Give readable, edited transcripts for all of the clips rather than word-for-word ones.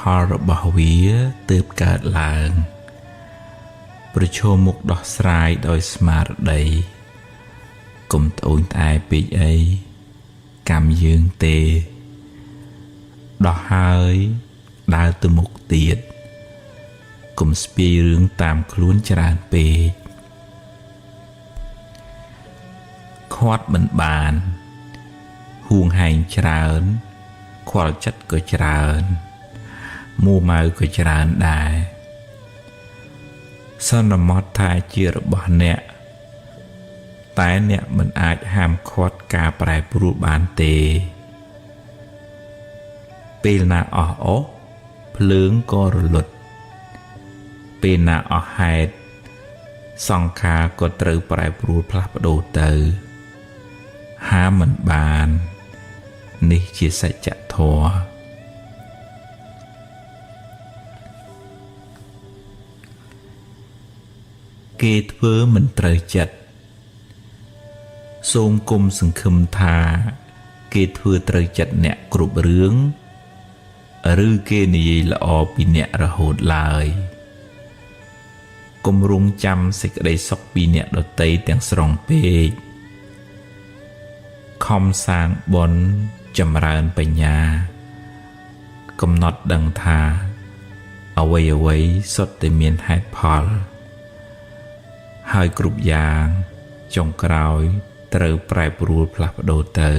ផលរបស់វាទើបកើតឡើងប្រឈមមុខដោះស្រាយដោយស្មារតីកុំត្អូញត្អែពេកអីកម្មយើងទេដោះហើយដើរទៅមុខទៀតកុំស្ពាយរឿងតាមខ្លួនច្រើនពេកខាត់មិនបានហួងហែងច្រើនខ្វល់ចិត្តក៏ច្រើនមួម៉ៅក៏ច្រើនដែរសន្មតថាជារបស់អ្នកតែអ្នកមិនអាចហាមឃាត់ការប្រែប្រួលបានទេពេលណាអស់អស់ភ្លើងក៏រលត់ពេលណាអស់ហេតុសង្ខារក៏ត្រូវប្រែប្រួលផ្លាស់ប្ដូរទៅហាមមិនបាននេះជាសច្ចធម៌គេធ្វើមិនត្រូវចិត្តសូមគុំសង្ឃឹមថាគេធ្វើត្រូវចិត្តអ្នកគ្រប់រឿងឬគេនិយាយល្អពីអ្នករហូតឡើយគំរងចាំសេចក្តីសុខពីអ្នកដទៃទាំងស្រុងពេកខំសាងបុណ្យចម្រើនបញ្ញាកំណត់ដឹងថាអ្វីអ្វីសុទ្ធតែមានហេតុផលហើយគ្រប់យ៉ាងចុងក្រោយត្រូវប្រែប្រួលផ្លាស់ប្ដូរទៅ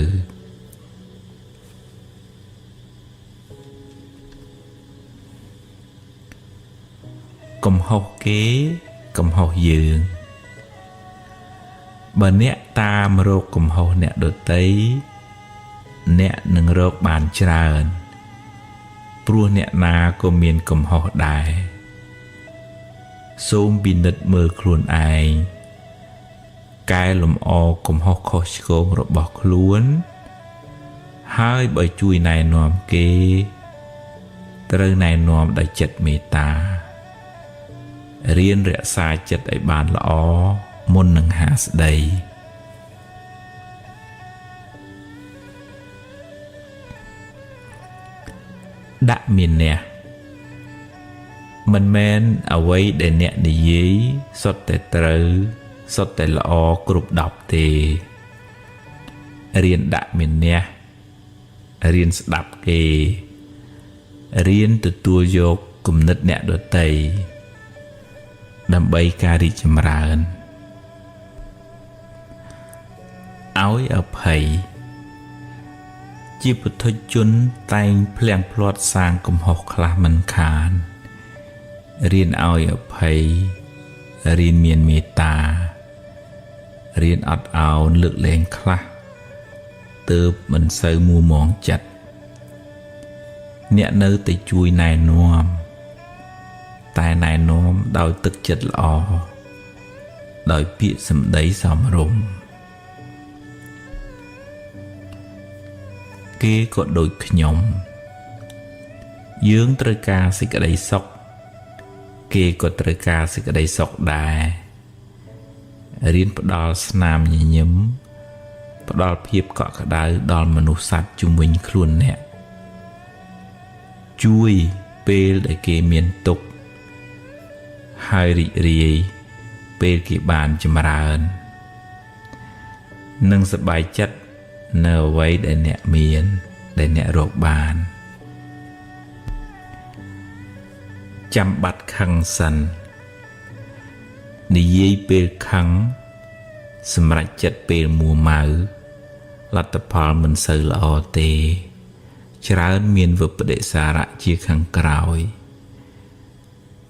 កំហុសគេកំហុសយើងបើអ្នកតាមរកកំហុសអ្នកដទៃអ្នកនឹងរកបានច្រើនព្រោះអ្នកណាក៏មានកំហុសដែរសូមពិនិត្យមើលខ្លួនឯងកែលម្អកំហុសខុសឆ្គងរបស់ខ្លួនហើយបើជួយណែនាំគេត្រូវណែនាំដោយចិត្តមេត្តារៀនរក្សាចិត្តឲ្យបានល្អមុននឹងហាស្ដីដាក់មានអ្នកមិនមែនអ្វីដែលអ្នកនិយាយសុទ្ធតែត្រូវសុទ្ធតែល្អគ្រប់10ទេរៀនដាក់មានអ្នករៀនស្ដាប់គេរៀនទទួលយកគំនិតអ្នកដទៃដើម្បីការរីកចម្រើនឲ្យអភ័យជាពុទ្ធជនតែងភ្លៀងភ្លាត់សាងកំហុសខ្លះមិនខានរៀនឲ្យអភ័យរៀនមានមេត្តារៀនអត់ឱនលើកលែងខ្លះទើបមិនសូវមួម៉ងចិត្តអ្នកនៅតែជួយណែនាំតែណែនាំដោយទឹកចិត្តល្អដោយពាក្យសម្ដីសមរម្យគេក៏ដូចខ្ញុំយើងត្រូវការសេចក្តីសុខគេក៏ត្រូវការសេចក្តីសុខដែររៀនផ្ដល់ស្នាមញញឹមផ្ដល់ភាពកក់ក្ដៅដល់មនុស្សសត្វជុំវិញខ្លួនអ្នកជួយពេលដែលគេមានទុក្ខហើយរីករាយពេលគេបានចម្រើននិងសប្បាយចិត្តនៅអ្វីដែលអ្នកមានដែលអ្នករកបានចាំបាត់ខឹងសិននិយាយពេលខឹងសម្រេចចិត្តពេលមួម៉ៅលទ្ធផលមិនសូវល្អទេច្រើនមានវិបដិសារៈជាខាងក្រោយ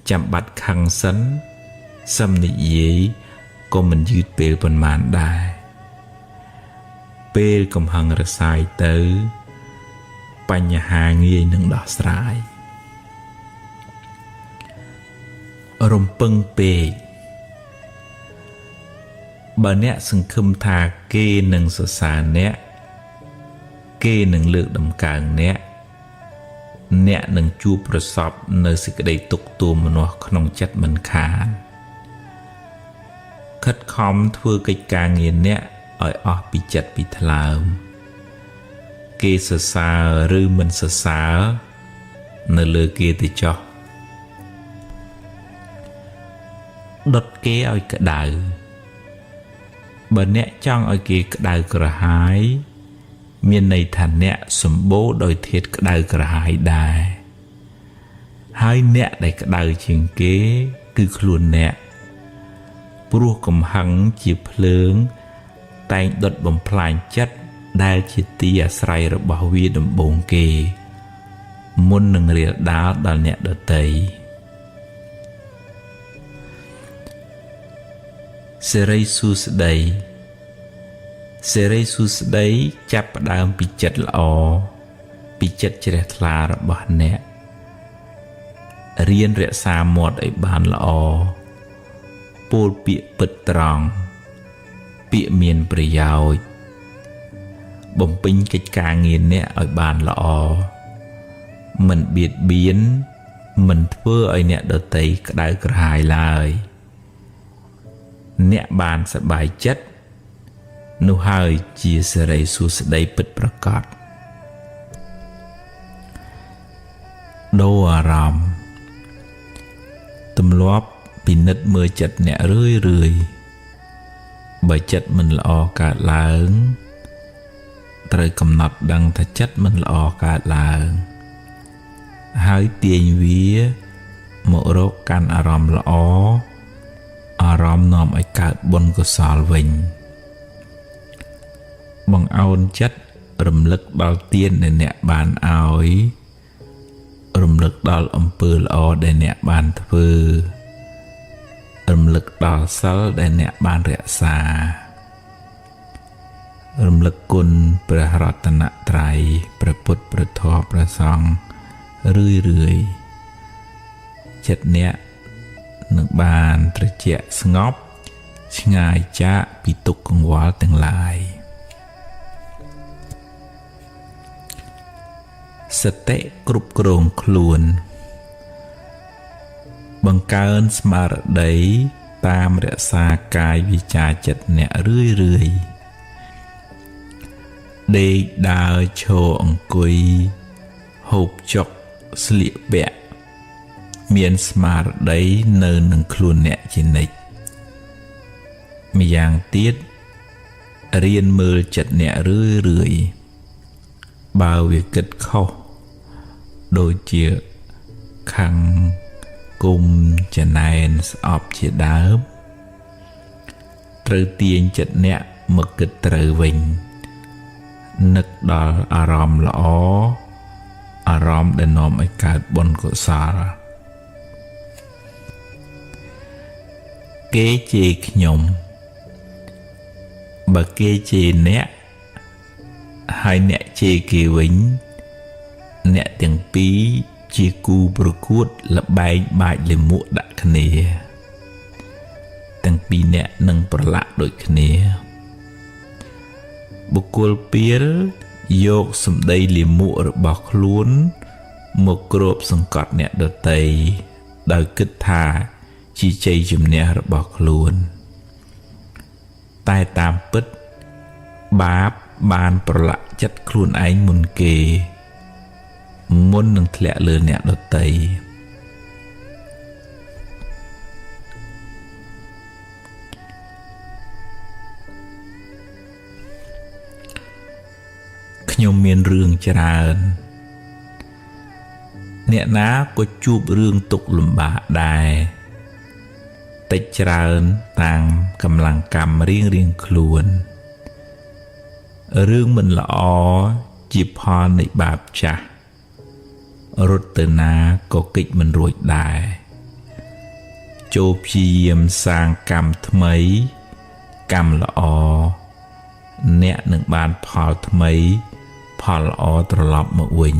ចាំបាត់ខឹងសិនសឹមនិយាយក៏មិនយឺតពេលប៉ុន្មានដែរពេលកំហឹងរសាយទៅបញ្ហាងាយនឹងដោះស្រាយរំពឹងពេកបើអ្នកសង្ឃឹមថាគេនឹងសរសើរអ្នកគេនឹងលើកតម្កើងអ្នកអ្នកនឹងជួបប្រសពនៅសេចក្តីទុក្ខទោមនស្សក្នុងចិត្តមិនខានខិតខំធ្វើកិច្ចការងារអ្នកឲ្យអស់ពីចិត្តពីថ្លើមគេសរសើរឬមិនសរសើរ នៅលើគេទៅចោះដុតគេឲ្យក្តៅបើអ្នកចង់ឲ្យគេក្តៅក្រហាយមានន័យថាអ្នកសម្បូរដោយធាតុក្តៅក្រហាយដែរហើយអ្នកដែលក្តៅជាងគេគឺខ្លួនអ្នកព្រោះកំហឹងជាភ្លើងតែងដុតបំផ្លាញចិត្តដែលជាទីអាស្រ័យរបស់វាដំបូងគេមុននឹងរាលដាលដល់អ្នកដទៃសិរីសួស្តីសិរីសួស្តីចាប់ផ្ដើមពីចិត្តល្អពីចិត្តជ្រះថ្លារបស់អ្នករៀនរក្សាមាត់ឲ្យបានល្អពោលពាក្យពិតត្រង់ពាក្យមានប្រយោជន៍បំពេញកិច្ចការងារអ្នកឲ្យបានល្អមិនបៀតបៀនមិនធ្វើឲ្យអ្នកដទៃក្តៅក្រហាយឡើយអ្នកបានសប្បាយចិត្តនោះហើយជាសិរីសួស្តីពិតប្រាកដដូរអារម្មណ៍ទម្លាប់ពិនិត្យមើលចិត្តអ្នករឿយរឿយបើចិត្តមិនល្អកើតឡើងត្រូវកំណត់ដឹងថាចិត្តមិនល្អកើតឡើងហើយទាញវាមករកកាន់អារម្មណ៍ល្អអារម្មណ៍នាំឲ្យកើតបុណ្យកុសលវិញបង្អោនចិត្តរំលឹកដល់ទានដែលអ្នកបានឲ្យរំលឹកដល់អំពើល្អដែលអ្នកបានធ្វើរំលឹកដល់សិលដែលអ្នកបានរក្សារំលឹកគុណព្រះរតនត្រ័យព្រះពុទ្ធព្រះធម៌ព្រះសង្ឃរឿយរឿយចិត្តអ្នកនឹងបានត្រជាក់ស្ងប់ឆ្ងាយចាកពីទុក្ខកង្វល់ទាំងឡាយសតិគ្រប់គ្រងខ្លួនបង្កើនស្មារតីតាមរក្សាកាយវិចារចិត្តអ្នករឿយរឿយដេកដើរឈរអង្គុយហូបចុកស្លៀកពាក់មានស្មារតីនៅនឹងខ្លួនអ្នកជានិច្ចម្យ៉ាងទៀតរៀនមើលចិត្តអ្នករឿយរឿយបើវាគិតខុសដូចជាខឹងគុំចំណែនស្អប់ជាដើមត្រូវទាញចិត្តអ្នកមកគិតត្រូវវិញនឹកដល់អារម្មណ៍ល្អអារម្មណ៍ដែលនាំឲ្យកើតបុណ្យកុសលគេជេរខ្ញុំបើគេជេរអ្នកហើយអ្នកជេរគេវិញអ្នកទាំងពីរជាគូប្រកួតល្បែងបាចលាមកដាក់គ្នាទាំងពីរអ្នកនឹងប្រឡាក់ដូចគ្នាបុគ្គលពាលយកសម្ដីលាមករបស់ខ្លួនមកគ្របសង្កត់អ្នកដទៃដោយគិតថាជាជ័យជំនះរបស់ខ្លួនតែតាមពិតបាបបានប្រឡាក់ចិត្តខ្លួនឯងមុនគេមុននឹងធ្លាក់លើអ្នកដទៃខ្ញុំមានរឿងច្រើនអ្នកណាក៏ជួបរឿងទុក្ខលំបាកដែរតិចច្រើនតាមកម្លាំងកម្មរៀងរៀងខ្លួនរឿងមិនល្អជាផលនៃបាបចាស់រត់ទៅណាក៏គេចមិនរួចដែរចូលព្យាយាមសាងកម្មថ្មីកម្មល្អអ្នកនឹងបានផលថ្មីផលល្អត្រឡប់មកវិញ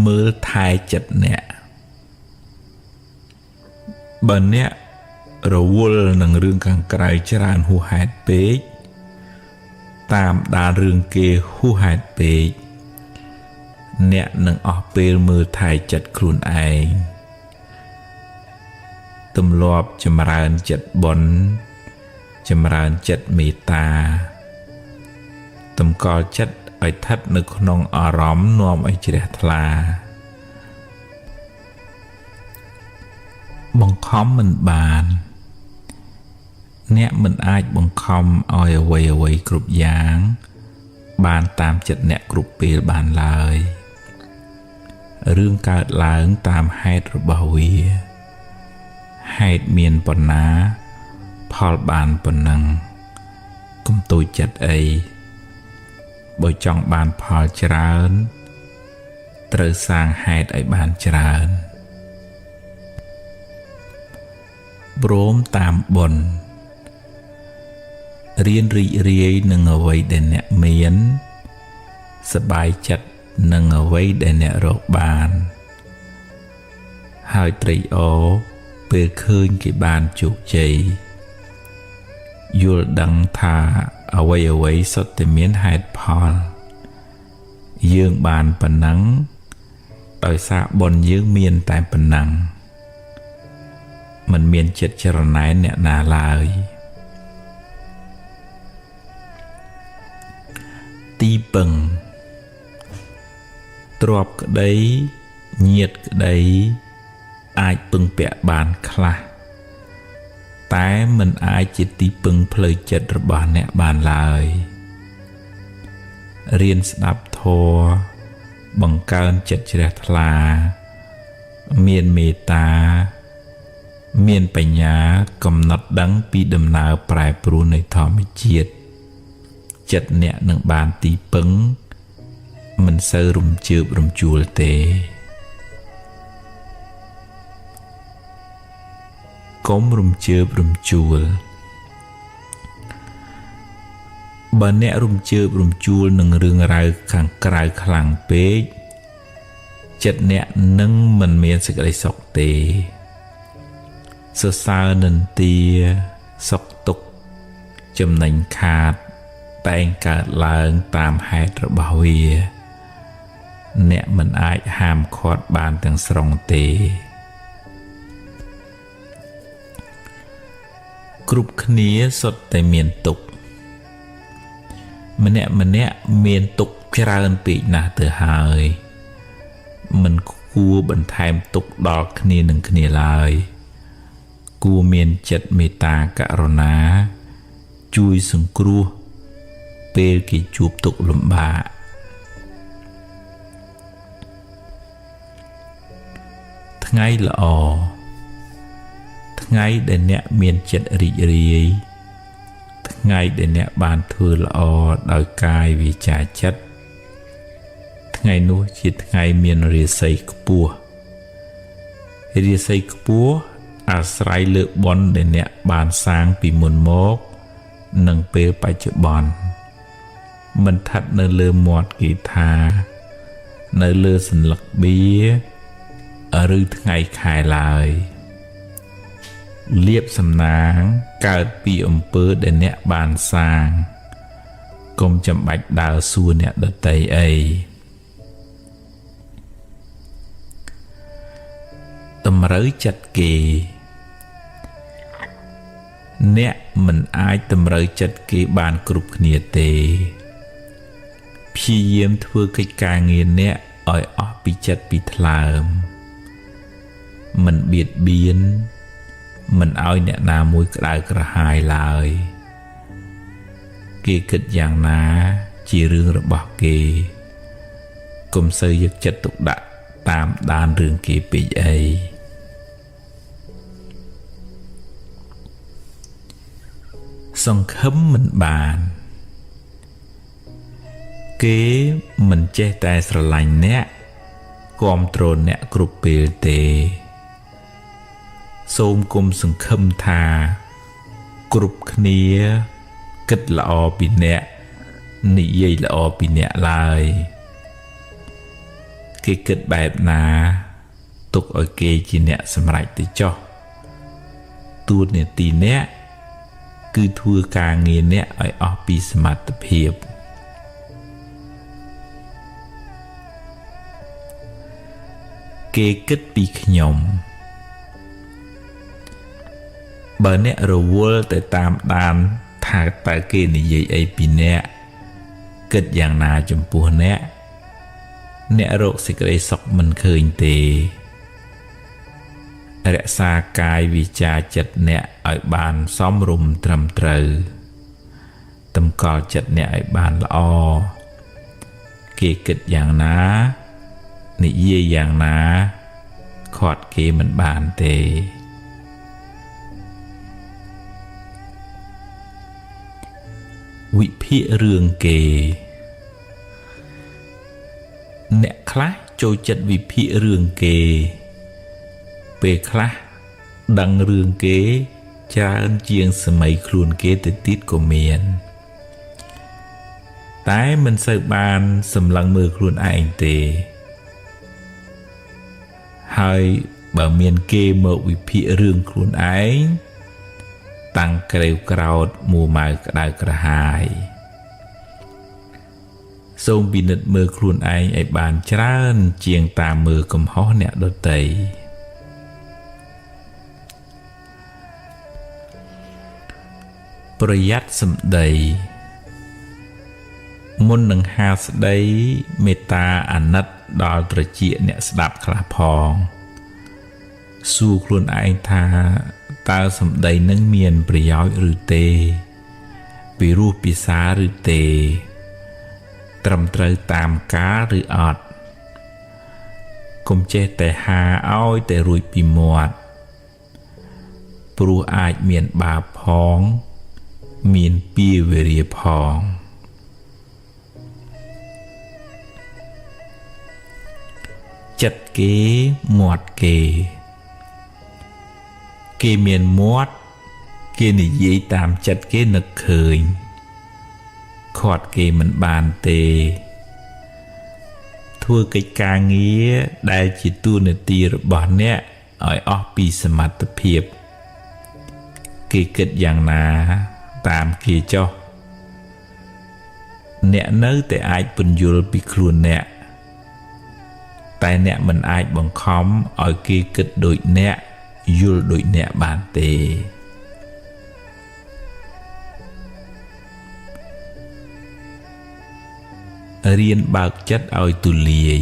មើលថែចិត្តអ្នកបើអ្នករវល់នឹងរឿងខាងក្រៅច្រើនហួសហេតុពេកតាមដានរឿងគេហួសហេតុពេកអ្នកនឹងអស់ពេលមើលថែចិត្តខ្លួនឯងទម្លាប់ចម្រើនចិត្តបុណ្យចម្រើនចិត្តមេត្តា តម្កល់ចិត្តឲ្យស្ថិតនៅក្នុងអារម្មណ៍នាំឲ្យជ្រះថ្លាបង្ខំមិនបានអ្នកមិនអាចបង្ខំឲ្យអ្វីៗគ្រប់យ៉ាងបានតាមចិត្តអ្នកគ្រប់ពេលបានឡើយរឿងកើតឡើងតាមហេតុរបស់វាហេតុមានប៉ុណ្ណាផលបានប៉ុណ្ណឹងកុំតូចចិត្តអីបើចង់បានផលច្រើនត្រូវសាងហេតុឲ្យបានច្រើនព្រមតាមបុណ្យរៀនរីករាយនឹងអ្វីដែលអ្នកមានសប្បាយចិត្តនឹងអ្វីដែលអ្នករកបានហើយត្រេកអរពេលឃើញគេបានជោគជ័យយល់ដឹងថាអ្វីៗសុទ្ធតែមានហេតុផលយើងបានប៉ុណ្ណឹងដោយសារបុណ្យយើងមានតែប៉ុណ្ណឹងមិនមានចិត្តច្រណែនអ្នកណាឡើយទីពឹងទ្រព្យក្តីញាតិក្តីអាចពឹងពាក់បានខ្លះតែមិនអាចជាទីពឹងផ្លូវចិត្តរបស់អ្នកបានឡើយរៀនស្ដាប់ធម៌បង្កើនចិត្តជ្រះថ្លាមានមេត្តាមានបញ្ញាកំណត់ដឹងពីដំណើរប្រែប្រួលនៃធម្មជាតិចិត្តអ្នកនឹងបានទីពឹងមិនសូវរំជើបរំជួលទេកុំរំជើបរំជួលបើអ្នករំជើបរំជួលនឹងរឿងរ៉ាវខាងក្រៅខ្លាំងពេកចិត្តអ្នកនឹងមិនមានសេចក្តីសុខទេសរសើរនិន្ទាសុខទុក្ខចំណេញខាតតែងកើតឡើងតាមហេតុរបស់វាអ្នកមិនអាចហាមឃាត់បានទាំងស្រុងទេគ្រប់គ្នាសុទ្ធតែមានទុក្ខម្នាក់ម្នាក់មានទុក្ខច្រើនពេកណាស់ទៅហើយមិនគួរបន្ថែមទុក្ខដល់គ្នានឹងគ្នាឡើយគួរមានចិត្តមេត្តាករុណាជួយសង្គ្រោះពេលគេជួបទុក្ខលំបាកថ្ងៃល្អថ្ងៃដែលអ្នកមានចិត្តរីករាយថ្ងៃដែលអ្នកបានធ្វើល្អដោយកាយវាចាចិត្តថ្ងៃនោះជាថ្ងៃមានរាសីខ្ពស់រាសីខ្ពស់អាស្រ័យលើបុណ្យដែលអ្នកបានសាងពីមុនមកនិងពេលបច្ចុប្បន្នមិនស្ថិតនៅលើមាត់គេថានៅលើសន្លឹកបៀឬថ្ងៃខែឡើយលាភសំណាងកើតពីអំពើដែលអ្នកបានសាងកុំចាំបាច់ដើរសួរអ្នកដទៃអីតម្រូវចិត្តគេអ្នកមិនអាចតម្រូវចិត្តគេបានគ្រប់គ្នាទេព្យាយាមធ្វើកិច្ចការងារអ្នកឲ្យអស់ពីចិត្តពីថ្លើមមិនបៀតបៀនមិនឲ្យអ្នកណាមួយក្តៅក្រហាយឡើយគេគិតយ៉ាងណាជារឿងរបស់គេកុំសូវយកចិត្តទុកដាក់តាមដានរឿងគេពេកអីសង្ឃឹមមិនបានគេមិនចេះតែស្រឡាញ់អ្នកគាំទ្រអ្នកគ្រប់ពេលទេសូមគុំសង្ឃឹមថាគ្រប់គ្នាគិតល្អពីអ្នកនិយាយល្អពីអ្នកឡើយគេគិតបែបណាទុកឲ្យគេជាអ្នកសម្រេចទៅចុះតួនាទីអ្នកគឺធ្វើការងារអ្នកឲ្យអស់ពីសមត្ថភាពគេគិតពីខ្ញុំបើអ្នករវល់តែតាមដានថាតើគេនិយាយអីពីអ្នក គិតយ៉ាងណាចំពោះអ្នកអ្នករកសេចក្តីសុខមិនឃើញទេរក្សាកាយវិចារចិត្តអ្នកឲ្យបានសមរម្យត្រឹមត្រូវតម្កល់ចិត្តអ្នកឲ្យបានល្អគេគិតយ៉ាងណានិយាយយ៉ាងណាខាត់គេមិនបានទេវិភាគរឿងគេអ្នកខ្លះចូលចិត្តវិភាគរឿងគេពេលខ្លះដឹងរឿងគេច្រើនជាងសម័យខ្លួនគេទៅទៀតក៏មានតែមិនសូវបានសម្លឹងមើលខ្លួនឯងទេហើយបើមានគេមកវិភាគរឿងខ្លួនឯងតាំងក្រេវក្រោធមួម៉ៅក្តៅក្រហាយសូមពិនិត្យមើលខ្លួនឯងឲ្យបានច្រើនជាងតាមមើលកំហុសអ្នកដទៃប្រយ័ត្នសម្ដីមុននឹងហាស្ដីមេត្តាអាណិតដល់ត្រចៀកអ្នកស្ដាប់ខ្លះផងសួរខ្លួនឯងថាតើសម្ដីនឹងមានប្រយោជន៍ឬទេពីរោះពិសាឬទេត្រឹមត្រូវតាមកាលឬអត់កុំចេះតែហាឲ្យតែរួចពីមាត់ព្រោះអាចមានបាបផងមានពាវេរាផងចិត្តគេមាត់គេគេមានមាត់គេនិយាយតាមចិត្តគេនឹកឃើញខាត់គេមិនបានទេធ្វើកិច្ចការងារដែលជាតួនាទីរបស់អ្នកឲ្យអស់ពីសមត្ថភាពគេគិតយ៉ាងណាតាមគេចុះអ្នកនៅតែអាចពន្យល់ពីខ្លួនអ្នកតែអ្នកមិនអាចបង្ខំឲ្យគេគិតដូចអ្នកយល់ដូចអ្នកបានទេរៀនបើកចិត្តឲ្យទូលាយ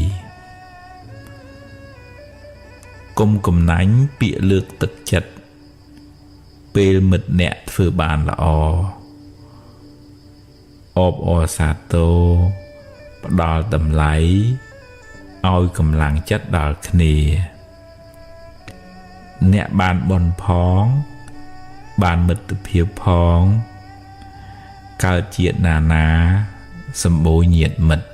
កុំកំណាញ់ពាក្យលើកទឹកចិត្តពេលមិត្តអ្នកធ្វើបានល្អអបអរសាទរផ្ដល់តម្លៃឲ្យកម្លាំងចិត្តដល់គ្នាអ្នកបានបុណ្យផងបានមិត្តភាពផងកើតជាតិណានាសម្បូរញាតិមិត្ត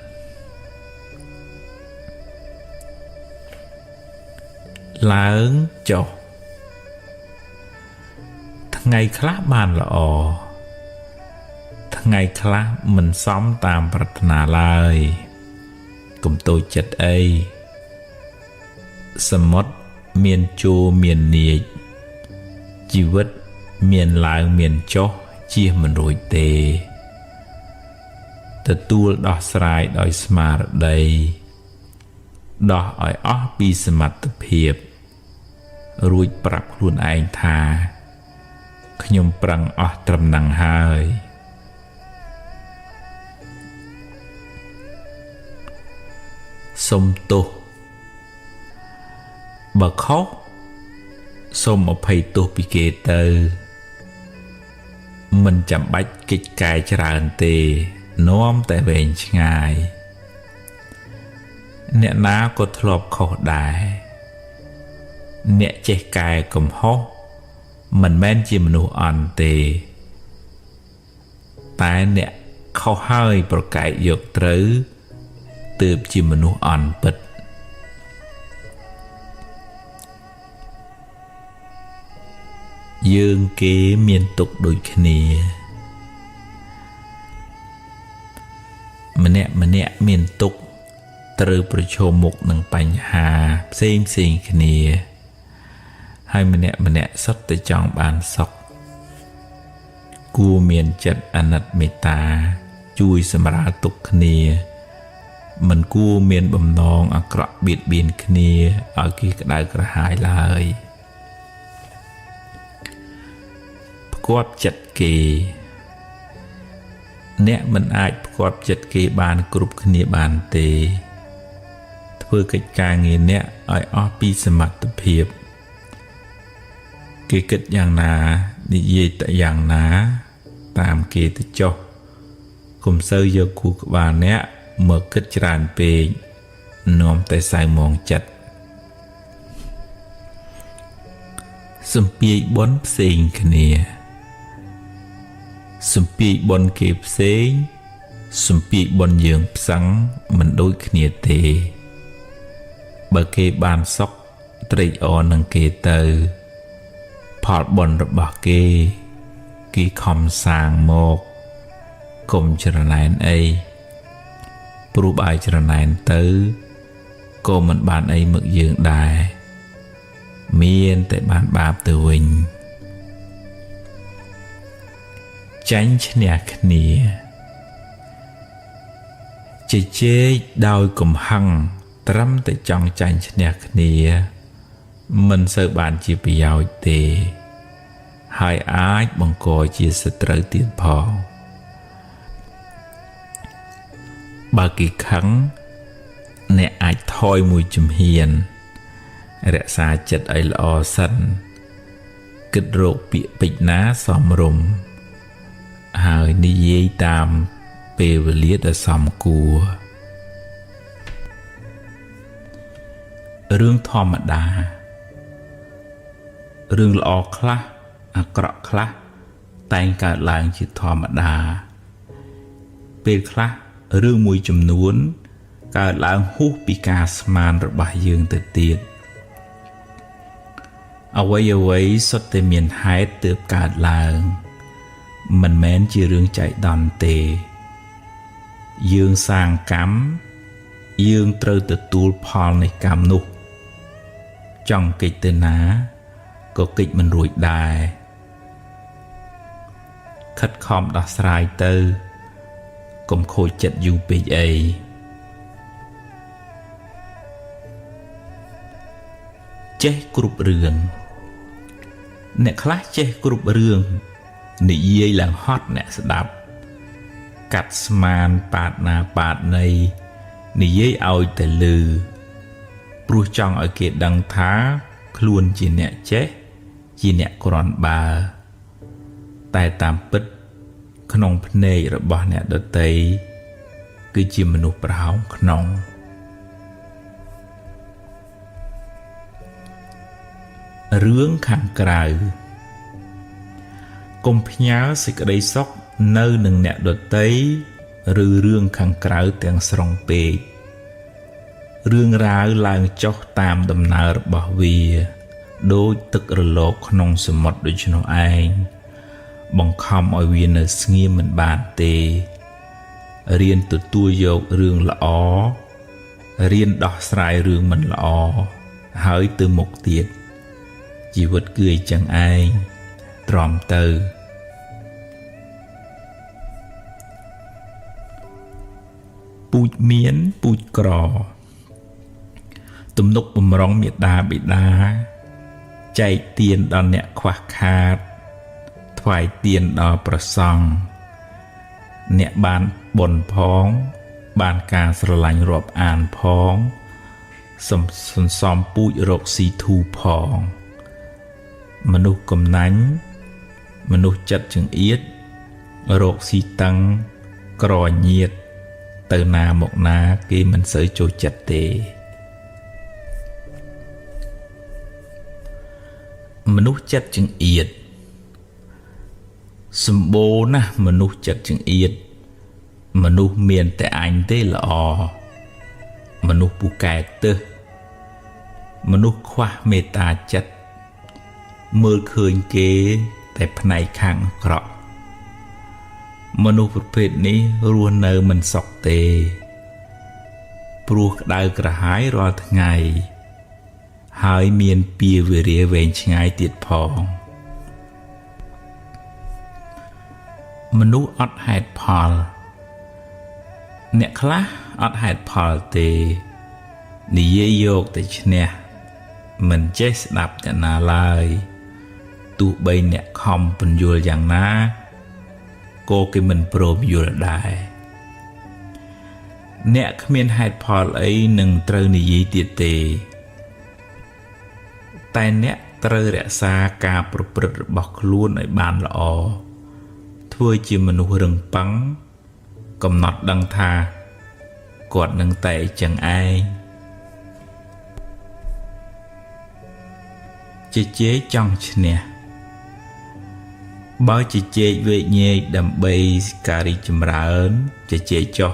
ឡើងចុះថ្ងៃខ្លះបានល្អថ្ងៃខ្លះមិនសមតាមប្រាថ្នាឡើយកុំតូចចិត្តអីសមុទ្រមានជួរមាននាចជីវិតមានឡើងមានចុះជៀសមិនរួចទេទទួលដោះស្រាយដោយស្មារតីដោះឲ្យអស់ពីសមត្ថភាពរួចប្រាប់ខ្លួនឯងថាខ្ញុំប្រឹងអស់ត្រឹមនឹងហើយសូមទោសបើខុសសូមអភ័យទោសពីគេទៅមិនចាំបាច់កិច្ចកែច្រើនទេនាំតែវែងឆ្ងាយអ្នកណាក៏ធ្លាប់ខុសដែរអ្នកចេះកែកំហុសមិនមែនជាមនុស្សអន់ទេតែអ្នកខុសហើយប្រកែកយកត្រូវទើបជាមនុស្សអន់ពិតយើងគេមានទុក្ខដូចគ្នាម្នាក់ម្នាក់មានទុក្ខត្រូវប្រឈមមុខនឹងបញ្ហាផ្សេងផ្សេងគ្នាហើយម្នាក់ម្នាក់សុទ្ធតែចង់បានសុខគួរមានចិត្តអាណិតមេត្តាជួយសម្រាលទុក្ខគ្នាមិនគួរមានបំណងអាក្រក់បៀតបៀនគ្នាឲ្យគេក្តៅក្រហាយឡើយផ្គាប់ចិត្តគេ អ្នកមិនអាចផ្គាប់ចិត្តគេបានគ្រប់គ្នាបានទេធ្វើកិច្ចការងារអ្នកឲ្យអស់ពីសមត្ថភាពគេគិតយ៉ាងណានិយាយតែយ៉ាងណាតាមគេទៅចុះកុំសូវយកគូក្បាលអ្នកមកគិតច្រើនពេកនាំតែសៅមងចិត្តសំពាយបុណ្យផ្សេងគ្នាសំពាយបុណ្យគេផ្សេងសំពាយបុណ្យយើងផ្សឹងមិនដូចគ្នាទេបើគេបានសុខត្រេកអរនឹងគេទៅផលបុណ្យរបស់គេគេខំសាងមកកុំច្រណែនអីព្រោះបើច្រណែនទៅក៏មិនបានអីមកយើងដែរមានតែបានបាបទៅវិញចាញ់ឈ្នះគ្នាជជែកដោយកំហឹងត្រឹមតែចង់ចាញ់ឈ្នះគ្នាមិនសូវបានជាប្រយោជន៍ទេហើយអាចបង្កជាសត្រូវទៀតផងបើគេខឹងអ្នកអាចថយមួយជំហានរក្សាចិត្តឲ្យល្អសិនគិតរកពាក្យពេចន៍ណាសមរម្យហើយនិយាយតាមពេលវេលាដែលសមគួររឿងធម្មតារឿងល្អខ្លះអាក្រក់ខ្លះតែងកើតឡើងជាធម្មតាពេលខ្លះរឿងមួយចំនួនកើតឡើងហួសពីការស្មានរបស់យើងទៅទៀតអ្វីៗសុទ្ធតែមានហេតុទើបកើតឡើងមិនមែនជារឿងចៃដន្យទេយើងសាងកម្មយើងត្រូវទទួលផលនៃកម្មនោះចង់គេចទៅណាក៏គេចមិនរួចដែរខិតខំដោះស្រាយទៅកុំខូចចិត្តយូរពេកអីចេះគ្រប់រឿងអ្នកខ្លះចេះគ្រប់រឿងនិយាយឡើងហត់អ្នកស្ដាប់កាត់ស្មានប៉ាតណាប៉ាតណីនិយាយឲ្យតែលឺព្រោះចង់ឲ្យគេដឹងថាខ្លួនជាអ្នកចេះជាអ្នកគ្រាន់បើតែតាមពិតក្នុងភ្នែករបស់អ្នកដទៃគឺជាមនុស្សប្រហោងក្នុងរឿងខាងក្រៅកុំផ្ញើសេចក្តីសុខនៅនឹងអ្នកដទៃឬរឿងខាងក្រៅទាំងស្រុងពេករឿងរ៉ាវឡើងចុះតាមដំណើររបស់វាដូចទឹករលកក្នុងសមុទ្រដូច្នោះឯងបង្ខំឲ្យវានៅស្ងៀមមិនបានទេរៀនទទួលយករឿងល្អរៀនដោះស្រាយរឿងមិនល្អហើយទៅមុខទៀតជីវិតគឺអញ្ចឹងឯងទ្រាំទៅពូជមានពូជក្រទំនុកបំរុងមេដាបិតាចែកទានដល់អ្នកខ្វះខាតថ្វាយទានដល់ព្រះសង្ឃអ្នកបានបុណ្យផងបានការស្រឡាញ់រាប់អានផងសន្សំពូជរកស៊ីធូផងមនុស្សកំណាញ់មនុស្សចិត្តចង្អៀតរកស៊ីតឹងក្រញៀតទៅណាមកណាគេមិនសូវចូលចិត្តទេមនុស្សចិត្តចង្អៀតសម្បូរណាស់មនុស្សចិត្តចង្អៀតមនុស្សមានតែអញទេល្អមនុស្សពូកែទឹះមនុស្សខ្វះមេត្តាចិត្តមើលឃើញគេតែផ្នែកខាងអាក្រក់មនុស្សប្រភេទនេះរស់នៅមិនសុខទេព្រោះក្តៅក្រហាយរាល់ថ្ងៃហើយមានពៀវេរាវែងឆ្ងាយទៀតផងមនុស្សអត់ហេតុផលអ្នកខ្លះអត់ហេតុផលទេនិយាយយកតែឈ្នះមិនចេះស្ដាប់អ្នកណាឡើយទោះបីអ្នកខំពន្យល់យ៉ាងណា ក៏គេមិនព្រមយល់ដែរអ្នកគ្មានហេតុផលអីនឹងត្រូវនិយាយទៀតទេតែអ្នកត្រូវរក្សាការប្រព្រឹត្តរបស់ខ្លួនឲ្យបានល្អធ្វើជាមនុស្សរឹងប៉ឹងកំណត់ដឹងថាគាត់នឹងតែចឹងឯងជជែកចង់ឈ្នះបើជជែកវែកញែកដើម្បីការរីកចម្រើនជជែកចុះ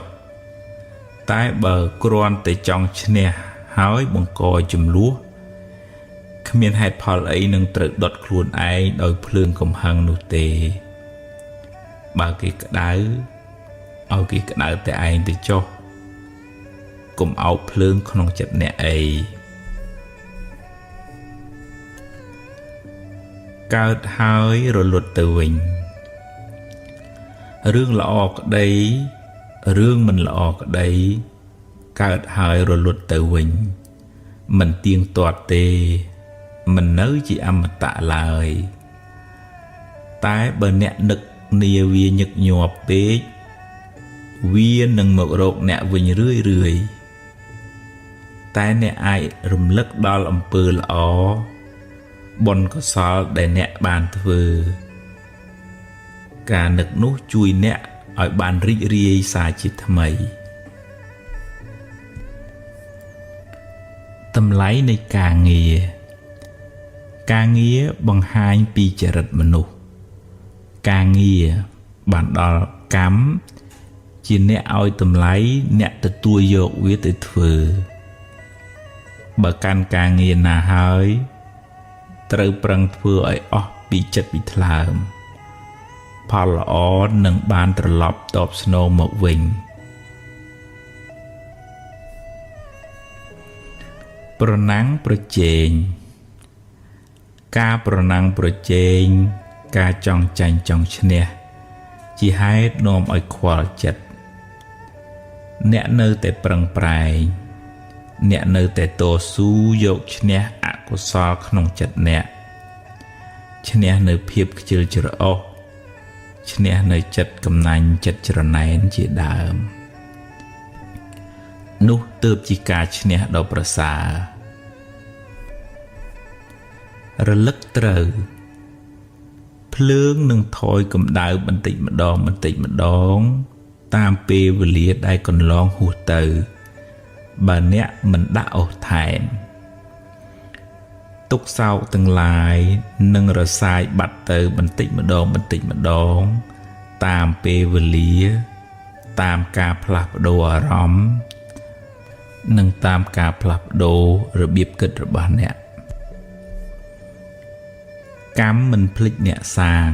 តែបើគ្រាន់តែចង់ឈ្នះហើយបង្កចំនួនគ្មានហេតុផលអីនឹងត្រូវដុតខ្លួនឯងដោយភ្លើងកំហឹងនោះទេបើគេក្តៅឲ្យគេក្តៅតែឯងទៅចុះកុំអោបភ្លើងក្នុងចិត្តអ្នកអីកើតហើយរលត់ទៅវិញរឿងល្អក្តីរឿងមិនល្អក្តីកើតហើយរលត់ទៅវិញមិនទៀងទាត់ទេមិននៅជាអមតៈឡើយតែបើអ្នកនឹកនាវាញឹកញាប់ពេកវានឹងមករកអ្នកវិញរឿយរឿយតែអ្នកអាចរំលឹកដល់អំពើល្អបុណ្យកុសលដែលអ្នកបានធ្វើការនឹកនោះជួយអ្នកឲ្យបានរីករាយសាជាថ្មីតម្លៃនៃការងារការងារបង្ហាញពីចរិតមនុស្សការងារបានដល់កម្មជាអ្នកឲ្យតម្លៃអ្នកទទួលយកវាទៅធ្វើបើកាន់ការងារណាហើយត្រូវប្រឹងធ្វើឲ្យអស់ពីចិត្តពីថ្លើមផលល្អនឹងបានត្រឡប់តបស្នងមកវិញប្រណាំងប្រជែងការប្រណាំងប្រជែងការចង់ចាញ់ចង់ឈ្នះជាហេតុនាំឲ្យខ្វល់ចិត្តអ្នកនៅតែប្រឹងប្រែងអ្នកនៅតែតស៊ូយកឈ្នះអកុសលក្នុងចិត្តអ្នកឈ្នះនៅភាពខ្ជិលច្រអូសឈ្នះនៅចិត្តកំណាញ់ចិត្តច្រណែនជាដើមនោះទើបជាការឈ្នះដ៏ប្រសើររលឹកត្រូវភ្លើងនឹងថយកម្ដៅបន្តិចម្ដងបន្តិចម្ដងតាមពេលវេលាដែលកន្លងហួសទៅបើអ្នកមិនដាក់អូសថែមទុក្ខសោកទាំងឡាយនឹងរសាយបាត់ទៅបន្តិចម្ដងបន្តិចម្ដងតាមពេលវេលាតាមការផ្លាស់ប្ដូរអារម្មណ៍និងតាមការផ្លាស់ប្ដូររបៀបគិតរបស់អ្នកកម្មមិនភ្លេចអ្នកសាង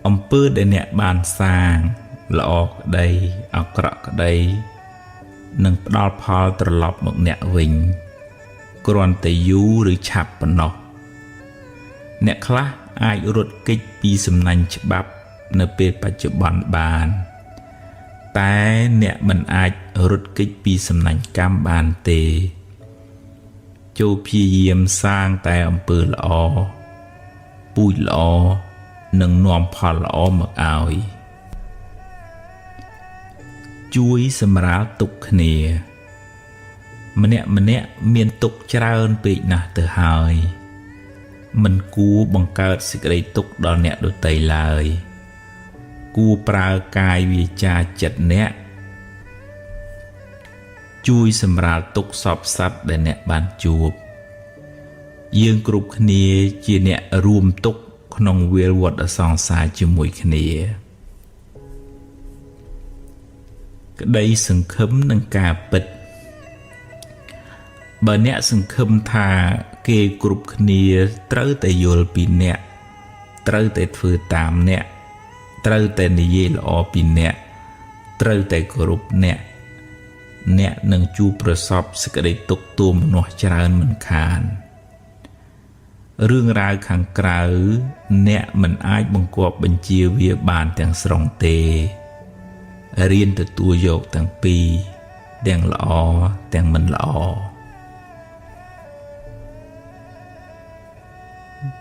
អំពើដែលអ្នកបានសាងល្អក្តីអាក្រក់ក្តីនឹងផ្ដល់ផលត្រឡប់មកអ្នកវិញគ្រាន់តែយូរឬឆាប់ប៉ុណ្ណោះអ្នកខ្លះអាចរត់គេចពីសំណាញ់ច្បាប់នៅពេលបច្ចុប្បន្នបានតែអ្នកមិនអាចរត់គេចពីសំណាញ់កម្មបានទេចូលព្យាយាមសាងតែអំពើល្អពូជល្អនឹងនាំផលល្អមកឲ្យជួយសម្រាលទុក្ខគ្នាម្នាក់ម្នាក់មានទុក្ខច្រើនពេកណាស់ទៅហើយមិនគួរបង្កើតសេចក្តីទុក្ខដល់អ្នកដទៃឡើយគួរប្រើកាយវាចាចិត្តអ្នកជួយសម្រាលទុក្ខសពសត្វដែលអ្នកបានជួបយើងគ្រប់គ្នាជាអ្នករួមទុក្ខក្នុងវាលវដ្តសង្សារជាមួយគ្នាក្តីសង្ឃឹមនឹងការពិតបើអ្នកសង្ឃឹមថាគេគ្រប់គ្នាត្រូវតែយល់ពីអ្នកត្រូវតែធ្វើតាមអ្នកត្រូវតែនិយាយល្អពីអ្នកត្រូវតែគោរពអ្នកអ្នកនឹងជួបប្រសពសេចក្តីទុក្ខទោមនស្សច្រើនមិនខានរឿងរ៉ាវខាងក្រៅអ្នកមិនអាចបង្គាប់បញ្ជាវាបានទាំងស្រុងទេរៀនទទួលយកទាំងពីរទាំងល្អទាំងមិនល្អ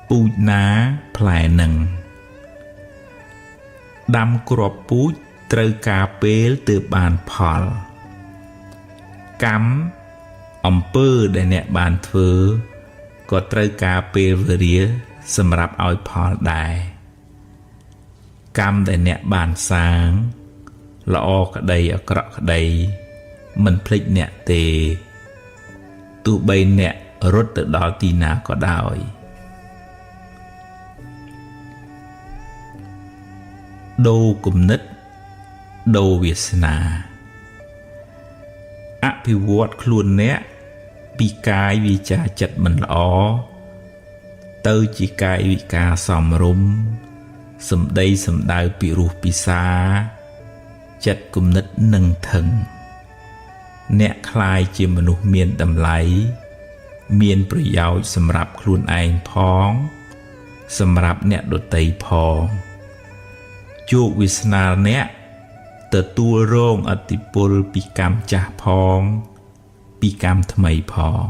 ពូជណាផ្លែនឹង ដាំគ្រាប់ពូជត្រូវការពេលទើបបានផលកម្មអំពើដែលអ្នកបានធ្វើក៏ត្រូវការពេលវេលាសម្រាប់ឲ្យផលដែរកម្មដែលអ្នកបានសាងល្អក្តីអាក្រក់ក្តីមិនភ្លេចអ្នកទេទោះបីអ្នករត់ទៅដល់ទីណាក៏ដោយដូរគំនិតដូរវាសនាអភិវឌ្ឍខ្លួនអ្នកពីកាយវាចាចិត្តមិនល្អទៅជាកាយវិការសមរម្យសម្ដីសម្ដៅពិរោះពិសាចិត្តគំនិតនឹងថឹងអ្នកក្លាយជាមនុស្សមានតម្លៃមានប្រយោជន៍សម្រាប់ខ្លួនឯងផងសម្រាប់អ្នកដទៃផងជោគវាសនាអ្នកទទួលរងឥទ្ធិពលពីកម្មចាស់ផងពីកម្មថ្មីផង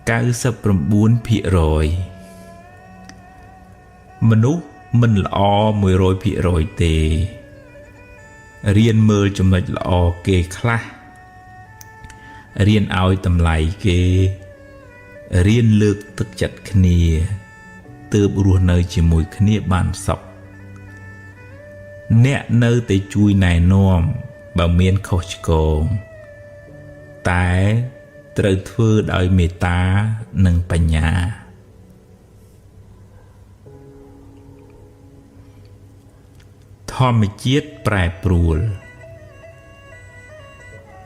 99% មនុស្សមិនល្អ 100% ទេរៀនមើលចំណុចល្អគេខ្លះរៀនឲ្យតម្លៃគេរៀនលើកទឹកចិត្តគ្នាទើបរស់នៅជាមួយគ្នាបានសុខអ្នកនៅតែជួយណែនាំបើមានខុសឆ្គងតែត្រូវធ្វើដោយមេត្តានិងបញ្ញាធម្មជាតិប្រែប្រួល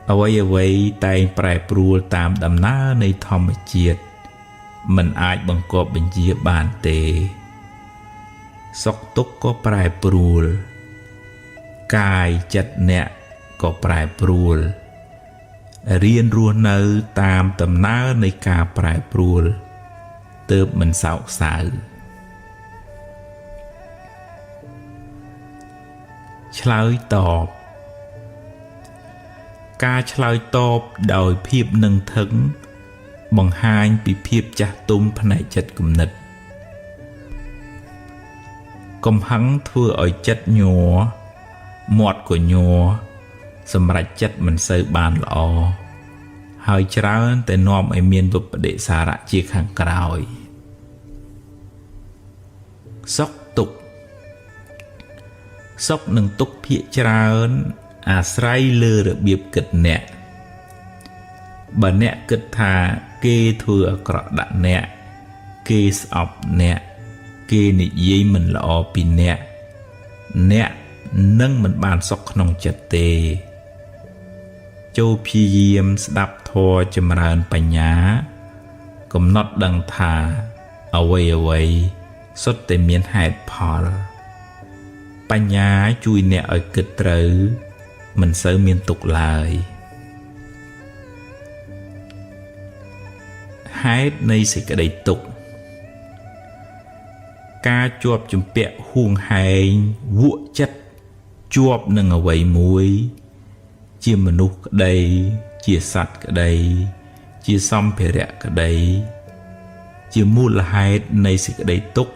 អ្វីៗតែងប្រែប្រួលតាមដំណើរនៃធម្មជាតិមិនអាចបង្គាប់បញ្ជាបានទេសុខទុក្ខក៏ប្រែប្រួលកាយចិត្តអ្នកក៏ប្រែប្រួលរៀនរស់នៅតាមដំណើរនៃការប្រែប្រួលទើបមិនសោកសៅឆ្លើយតបការឆ្លើយតបដោយភាពនឹងថឹងបង្ហាញពីភាពចាស់ទុំផ្នែកចិត្តគំនិតកំហឹងធ្វើឲ្យចិត្តញ័រមាត់ក៏ញ័រសម្រេចចិត្តមិនសូវបានល្អហើយច្រើនតែនាំឲ្យមានវិបដិសារៈជាខាងក្រោយសុខទុក្ខសុខនិងទុក្ខភាគច្រើនអាស្រ័យលើរបៀបគិតអ្នកបើអ្នកគិតថាគេធ្វើអាក្រក់ដាក់អ្នកគេស្អប់អ្នកគេនិយាយមិនល្អពីអ្នកអ្នកនឹងមិនបានសុខក្នុងចិត្តទេចូលព្យាយាមស្ដាប់ធម៌ចម្រើនបញ្ញាកំណត់ដឹងថាអ្វីៗសុទ្ធតែមានហេតុផលបញ្ញាជួយអ្នកឲ្យគិតត្រូវមិនសូវមានទុក្ខឡើយហេតុនៃសេចក្តីទុក្ខការជាប់ជំពាក់ហួងហែងវក់ចិត្តជាប់នឹងអ្វីមួយជាមនុស្សក្តីជាសត្វក្តីជាសម្ភារៈក្តីជាមូលហេតុនៃសេចក្តីទុក្ខ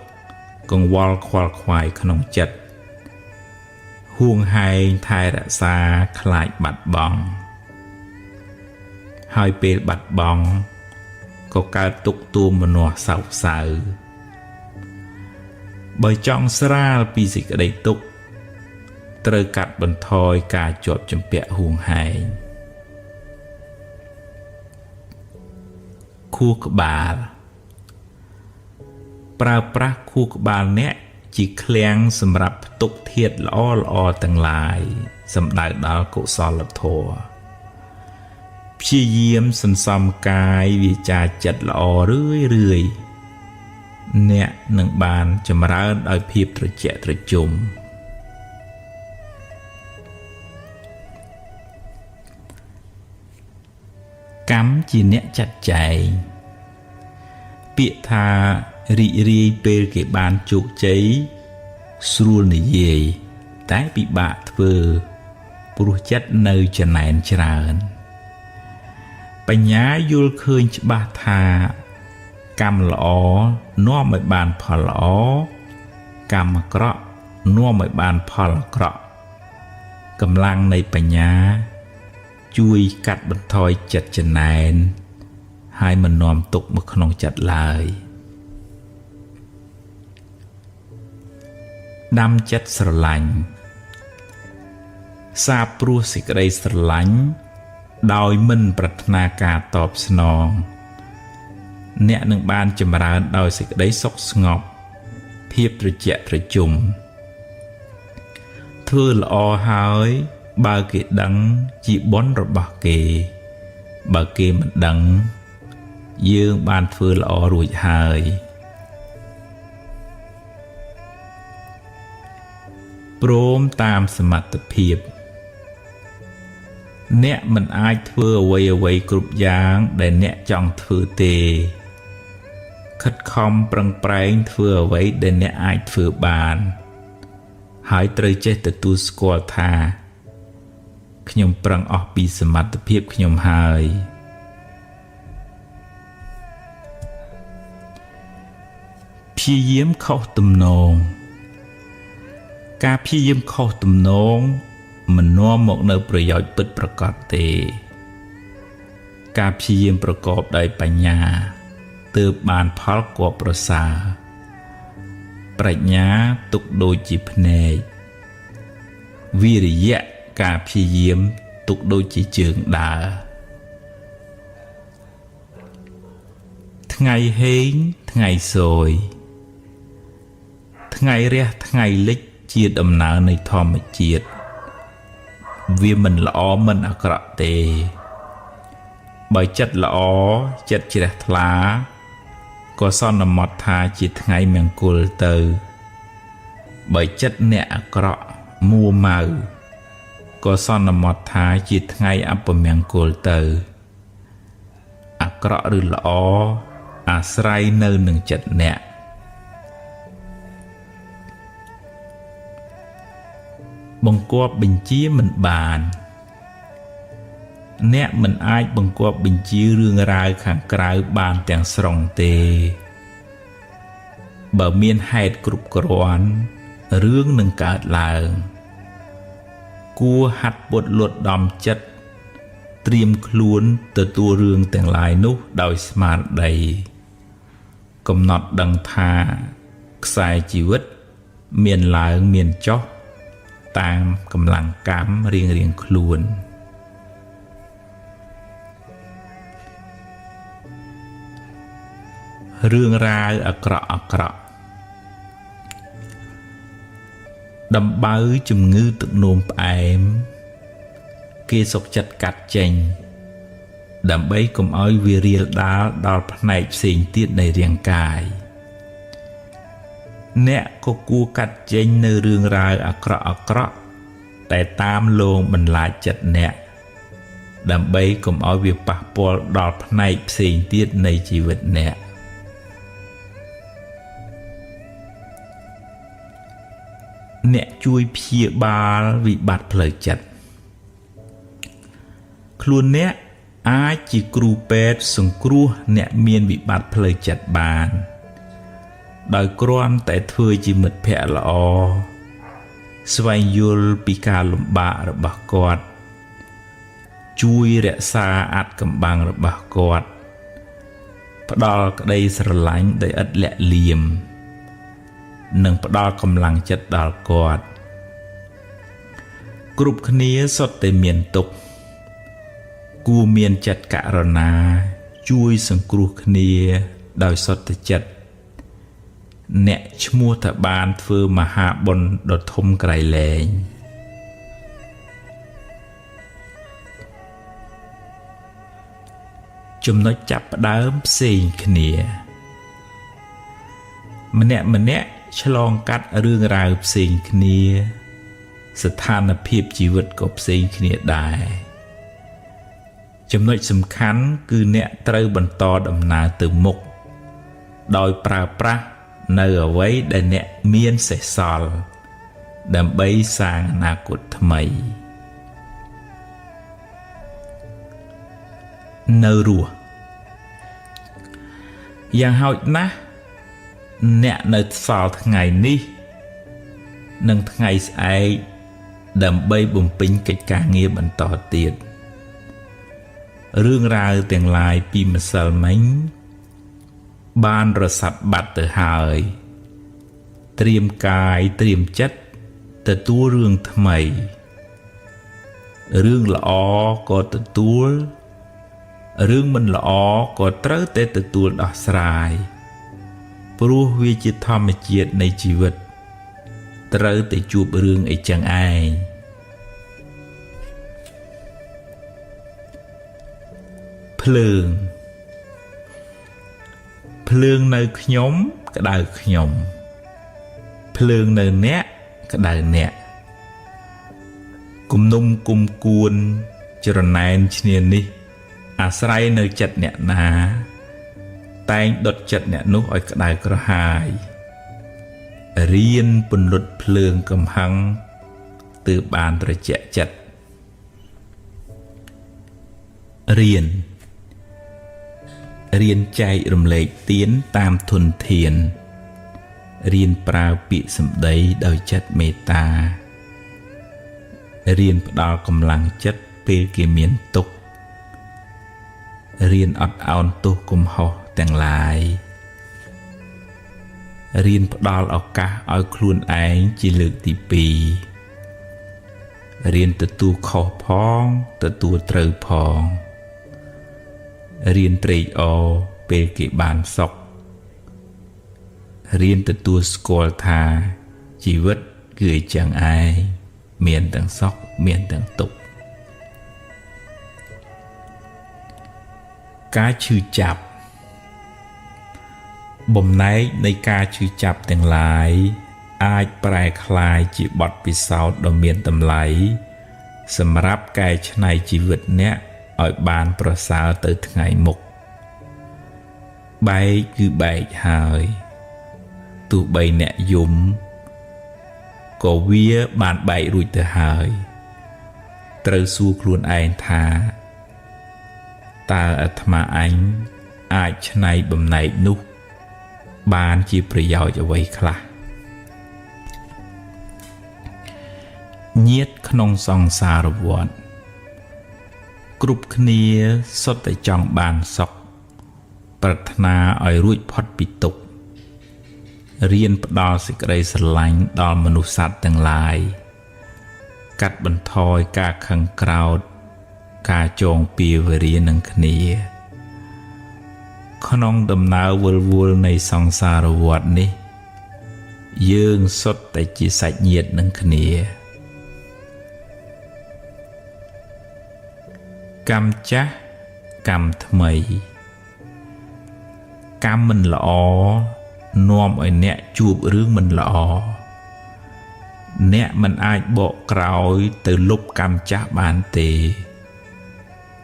កង្វល់ខ្វល់ខ្វាយក្នុងចិត្តហួងហែងថែរក្សាខ្លាចបាត់បង់ហើយពេលបាត់បង់ក៏កើតទុក្ខទោមនស្សសោកសៅបើចង់ស្រាលពីសេចក្តីទុក្ខត្រូវកាត់បន្ថយការជាប់ជំពាក់ហួងហែងខួរក្បាលប្រើប្រាស់ខួរក្បាលអ្នកជាឃ្លាំងសម្រាប់ផ្ទុកធាតុល្អៗទាំងឡាយសំដៅដល់កុសលធម៌ព្យាយាមសន្សំកាយវាចាចិត្តល្អរឿយៗអ្នកនឹងបានចម្រើនដោយភាពត្រជាក់ត្រជុំកម្មជាអ្នកចាត់ចែងពាក្យថារីករាយពេលគេបានជោគជ័យស្រួលនិយាយតែពិបាកធ្វើព្រោះចិត្តនៅចំណែនច្រើនបញ្ញាយល់ឃើញច្បាស់ថា កម្មល្អនាំឲ្យបានផលល្អកម្មអាក្រក់នាំឲ្យបានផលអាក្រក់កម្លាំងនៃបញ្ញាជួយកាត់បន្ថយចិត្តចំណែនហើយមិននាំទុកមកក្នុងចិត្តឡើយដាំចិត្តស្រឡាញ់សាបព្រោះសេចក្តីស្រឡាញ់ដោយមិនប្រាថ្នាការតបស្នងអ្នកនឹងបានចម្រើនដោយសេចក្តីសុខស្ងប់ភាពត្រជាក់ត្រជុំធ្វើល្អហើយបើគេដឹងជាបុណ្យរបស់គេបើគេមិនដឹងយើងបានធ្វើល្អរួចហើយព្រមតាមសមត្ថភាពអ្នកមិនអាចធ្វើអ្វីៗគ្រប់យ៉ាងដែលអ្នកចង់ធ្វើទេខិតខំប្រឹងប្រែងធ្វើអ្វីដែលអ្នកអាចធ្វើបានហើយត្រូវចេះទទួលស្គាល់ថាខ្ញុំប្រឹងអស់ពីសមត្ថភាពខ្ញុំហើយព្យាយាមខុសទំនងការព្យាយាមខុសទំនងមិននាំមកនៅប្រយោជន៍ពិតប្រាកដទេការព្យាយាមប្រកបដោយបញ្ញាទើបបានផលគួរប្រសើរប្រាជ្ញាទុកដូចជាភ្នែកវិរិយៈការព្យាយាមទុកដូចជាជើងដើរថ្ងៃហេងថ្ងៃសយថ្ងៃរះថ្ងៃលិចជាដំណើរនៃធម្មជាតិវាមិនល្អមិនអាក្រក់ទេបើចិត្តល្អចិត្តជ្រះថ្លាក៏សន្មត់ថាជាថ្ងៃមង្គលទៅបើចិត្តអ្នកអាក្រក់មួម៉ៅក៏សន្មត់ថាជាថ្ងៃអពមង្គលទៅអាក្រក់ឬល្អអាស្រ័យនៅនឹងចិត្តអ្នកបង្គាប់បញ្ជាមិនបានអ្នកមិនអាចបង្គាប់បញ្ជារឿងរ៉ាវខាងក្រៅបានទាំងស្រុងទេបើមានហេតុគ្រប់គ្រាន់រឿងនឹងកើតឡើងគួរហាត់ពត់លត់ដំចិត្តត្រៀមខ្លួនទទួលរឿងទាំងឡាយនោះដោយស្មារតីកំណត់ដឹងថាខ្សែជីវិតមានឡើងមានចុះតាមកម្លាំងកម្មរៀងៗខ្លួនរឿងរ៉ាវអាក្រក់អាក្រក់ដំបៅជំងឺទឹកនោមផ្អែមគេសុខចិត្តកាត់ចេញដើម្បីកុំឲ្យវារាលដាលដល់ផ្នែកផ្សេងទៀតនៃរាងកាយអ្នកក៏គួរកាត់ចេញនៅរឿងរ៉ាវអាក្រក់អាក្រក់តែតាមលងបន្លាចចិត្តអ្នកដើម្បីកុំឲ្យវាប៉ះពាល់ដល់ផ្នែកផ្សេងទៀតនៃជីវិតអ្នកអ្នកជួយព្យាបាលវិបត្តិផ្លូវចិត្តខ្លួនអ្នកអាចជាគ្រូពេទ្យសង្គ្រោះអ្នកមានវិបត្តិផ្លូវចិត្តបានដោយគ្រាន់តែធ្វើជាមិត្តភក្តិល្អស្វែងយល់ពីការលំបាករបស់គាត់ជួយរក្សាអាថ៌កំបាំងរបស់គាត់ផ្ដល់ក្តីស្រឡាញ់ដោយឥតលាក់លៀមនិងផ្ដល់កម្លាំងចិត្តដល់គាត់គ្រប់គ្នាសុទ្ធតែមានទុក្ខគួរមានចិត្តករុណាជួយសង្គ្រោះគ្នាដោយសុទ្ធចិត្តអ្នកឈ្មោះថាបានធ្វើមហាបុណ្យដ៏ធំក្រៃលែងចំណុចចាប់ផ្ដើមផ្សេងគ្នាម្នាក់ម្នាក់ឆ្លងកាត់រឿងរ៉ាវផ្សេងគ្នាស្ថានភាពជីវិតក៏ផ្សេងគ្នាដែរចំណុចសំខាន់គឺអ្នកត្រូវបន្តដំណើរទៅមុខដោយប្រើប្រាស់នៅអ្វីដែលអ្នកមានសេសសល់ដើម្បីសាងអនាគតថ្មីនៅរស់ យ៉ាងហោចណាស់អ្នកនៅសល់ថ្ងៃនេះនិងថ្ងៃស្អែកដើម្បីបំពេញកិច្ចការងារបន្តទៀតរឿងរ៉ាវទាំងឡាយពីម្សិលមិញបានរសាត់បាត់ទៅហើយត្រៀមកាយត្រៀមចិត្តទទួលរឿងថ្មីរឿងល្អក៏ទទួលរឿងមិនល្អក៏ត្រូវតែទទួលដោះស្រាយព្រោះវាជាធម្មជាតិនៃជីវិតត្រូវតែជួបរឿងអីចឹងឯងភ្លើងភ្លើងនៅខ្ញុំក្តៅខ្ញុំភ្លើងនៅអ្នកក្តៅអ្នកគំនុំគុំគួនច្រណែនឈ្នានេះអាស្រ័យនៅចិត្តអ្នកណាតែងដុតចិត្តអ្នកនោះឲ្យក្តៅក្រហាយរៀនពន្លត់ភ្លើងកំហឹងទើបបានត្រជាក់ចិត្តរៀនរៀនចែករំលែកទានតាមធនធានរៀនប្រើពាក្យសម្ដីដោយចិត្តមេត្តារៀនផ្ដល់កម្លាំងចិត្តពេលគេមានទុក្ខរៀនអត់ឱនទោសកំហុសទាំងឡាយរៀនផ្ដល់ឱកាសឲ្យខ្លួនឯងជាលើកទី2រៀនទទួលខុសផងទទួលត្រូវផងរៀនត្រេកអរពេលគេបានសុខរៀនទទួលស្គាល់ថាជីវិតគឺអញ្ចឹងឯងមានទាំងសុខមានទាំងទុក្ខការឈឺចាប់បំណែកនៃការឈឺចាប់ទាំងឡាយអាចប្រែក្លាយជាបទពិសោធន៍ដ៏មានតម្លៃសម្រាប់កែច្នៃជីវិតអ្នកឲ្យបានប្រសើរទៅថ្ងៃមុខបែកគឺបែកហើយទោះបីអ្នកយំក៏វាបានបែករួចទៅហើយត្រូវសួរខ្លួនឯងថាតើអាត្មាអញអាចច្នៃបំណែកនោះបានជាប្រយោជន៍អ្វីខ្លះញាតិក្នុងសង្សារវដ្តគ្រប់គ្នាសុទ្ធតែចង់បានសុខប្រាថ្នាឲ្យរួចផុតពីទុក្ខរៀនផ្ដល់សេចក្តីស្រឡាញ់ដល់មនុស្សសត្វទាំងឡាយកាត់បន្ថយការខឹងក្រោធការចងពៀវរានឹងគ្នាក្នុងដំណើរវិលវល់នៃសង្សារវដ្តនេះយើងសុទ្ធតែជាសាច់ញាតិនឹងគ្នាកម្មចាស់កម្មថ្មីកម្មមិនល្អនាំឲ្យអ្នកជួបរឿងមិនល្អអ្នកមិនអាចបកក្រោយទៅលុបកម្មចាស់បានទេ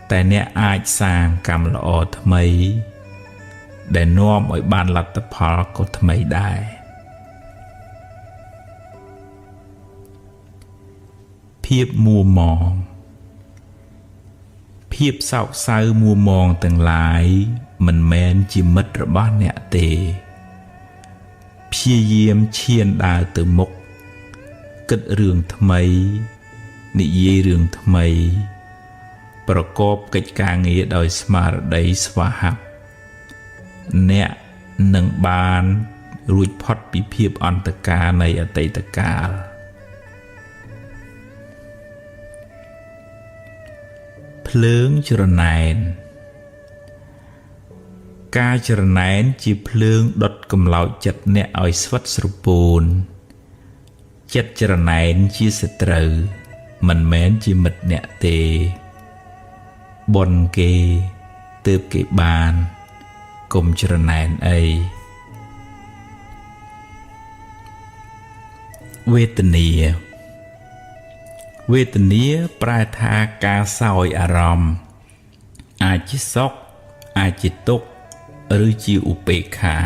តែអ្នកអាចសាងកម្មល្អថ្មីដែលនាំឲ្យបានលទ្ធផលក៏ថ្មីដែរភាពមួម៉ងភាពសោកសៅមួម៉ងទាំងឡាយមិនមែនជាមិត្តរបស់អ្នកទេព្យាយាមឈានដើរទៅមុខគិតរឿងថ្មីនិយាយរឿងថ្មីប្រកបកិច្ចការងារដោយស្មារតីស្វាហាប់អ្នកនឹងបានរួចផុតពីភាពអន្តកានៃអតីតកាលភ្លើងច្រណែនការច្រណែនជាភ្លើងដុតកម្លោចចិត្តអ្នកឲ្យស្វិតស្រពោនចិត្តច្រណែនជាសត្រូវមិនមែនជាមិត្តអ្នកទេបុណ្យគេទើបគេបានកុំច្រណែនអីវេទនាវេទនាប្រែថាការសោយអារម្មណ៍អាចជាសុខអាចជាទុក្ខឬជាឧបេក្ខា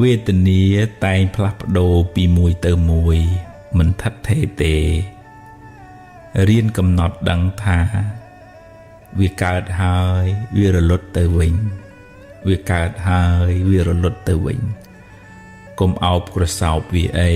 វេទនាតែងផ្លាស់ប្ដូរពីមួយទៅមួយមិនថិតថេរទេរៀនកំណត់ដឹងថាវាកើតហើយវារលត់ទៅវិញ វាកើតហើយវារលត់ទៅវិញកុំអោបក្រសោបវាអី